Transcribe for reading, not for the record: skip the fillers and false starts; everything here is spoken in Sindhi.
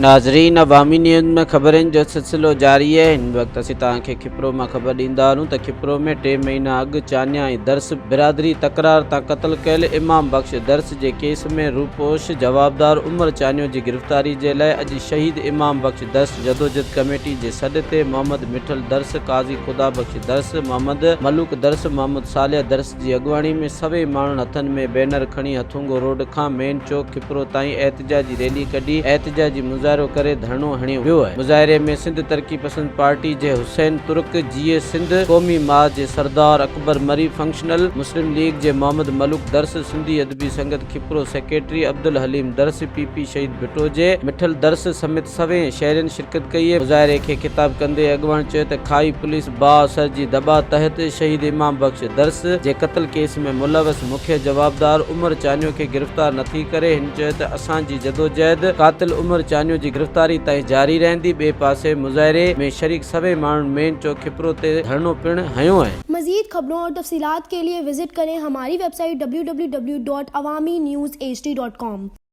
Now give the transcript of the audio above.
ناظرين عوامي نيوز ۾ خبرن جو سلسلو جاري آهي هن وقت اسين توهان کي کپرو مان خبر ڏيندا هلون ته کپرو ۾ ٽي مهينا اڳ چانيا ۽ درس برادري تڪرار تان قتل ڪيل امام بخش درس جي ڪيس ۾ روپوش جوابدار عمر چانيو جي گرفتاري جي لاء اڄ شهيد امام بخش درس جدوجھد ڪميٽي جي سڏ تي محمد مٺل درس، قاضي خدا بخش درس، محمد ملوڪ درس، محمد صالح درس جي اڳواڻي ۾ سوين ماڻهن هٿن ۾ بينر کڻي هٿونگو روڊ کان مين چوڪ کپرو تائين احتجاجي ريلي ڪڍي احتجاجي مظاهرو ڪري ڌرڻو هڻيو ويو. مظاهري ۾ سنڌ ترقي پسند پارٽي جي حسين ترڪ، جيئي سنڌ قومي محاذ جي سردار اڪبر مري، فنڪشنل مسلم ليگ جي محمد ملوڪ درس، سنڌي ادبي سنگت کپرو سيڪريٽري عبدالحليم درس، پي پي شهيد ڀٽو جي مٺل درس سميت سوين شهرين شرڪت ڪئي. مظاهري کي خطاب ڪندي اڳواڻ چيو ته کاهي پوليس بااثر جي دٻاء تحت شهيد امام بخش درس جي قتل ڪيس ۾ ملوث مکيه جوابدار عمر چانيو کي گرفتار نٿي ڪري. هن چيو ته اسان جي جدوجهد قاتل عمر چانيو جي گرفتاري تائين جاري رهندي. ٻئي پاسي مظاهري ۾ شريڪ سوين ماڻهن مين چوڪ کپرو تي ڌرڻو پڻ هنيو آهي. مزيد خبرون اور تفصيلات کے لئے وزٽ ڪرين ھماري web site www.awamiNewsHD.com.